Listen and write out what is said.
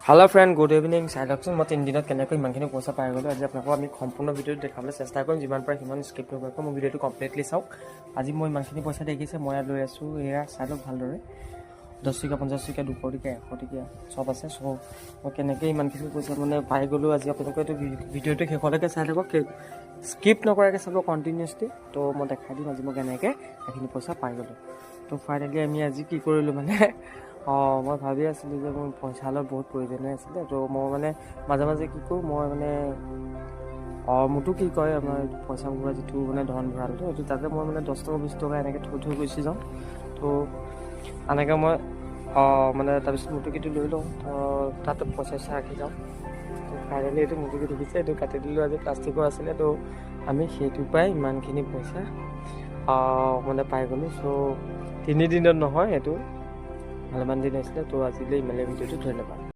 Hello' friend, good evening. চাই লওকচোন, মই 3 দিনত কেনেকৈ ইমানখিনি পইচা পাই গ'লোঁ। আজি আপোনালোকক আমি সম্পূৰ্ণ ভিডিঅ'টো দেখাবলৈ চেষ্টা কৰিম। যিমান পাৰে সিমান স্কিপ নকৰাকৈ মোৰ ভিডিঅ'টো কমপ্লিটলি চাওক। আজি মই ইমানখিনি পইচা দেখিছে, মই ইয়াত লৈ আছোঁ। এয়া চাই লওক ভালদৰে, 10 টকীয়া, 50 টকীয়া, 200 টকীয়া, 100 টকীয়া চব আছে। চ' মই কেনেকৈ ইমানখিনি পইচা মানে পাই গ'লোঁ, আজি আপোনালোকে এইটো ভিডিঅ'টো শেষলৈকে চাই থাকক, স্কিপ নকৰাকৈ চাব কণ্টিনিউছলি। তো মই দেখাই দিম আজি মই কেনেকৈ এইখিনি পইচা পাই গ'লোঁ। তো ফাইনেলি আমি আজি কি কৰিলোঁ মানে, মই ভাবি আছিলোঁ যে মোৰ পইচা অলপ বহুত প্ৰয়োজন হৈ আছিলে। তো মই মানে মাজে মাজে কি কৰোঁ, মই মানে মোৰতো কি কয়, আমাৰ পইচা ভৰোৱা যিটো মানে ধন ভঁৰালটো, সেইটো তাতে মই মানে 10 টকা, 20 টকা এনেকৈ থৈ থৈ গুচি যাওঁ। তো এনেকৈ মই মানে তাৰপিছত মুটুকিটো লৈ লওঁ, তো তাতে পইচা চইচা ৰাখি যাওঁ। তো ফাইনেলি এইটো মুটুকি দেখিছে, এইটো কাটি দিলোঁ আজি, প্লাষ্টিকৰ আছিলে। তো আমি সেইটোৰ পৰাই ইমানখিনি পইচা মানে পাই গ'লোঁ। চ' 3 দিনত নহয়, এইটো ভালেমান দিন হৈছিলে। তো আজিলৈ ইমানেই ভিডিঅ'টো, ধন্যবাদ।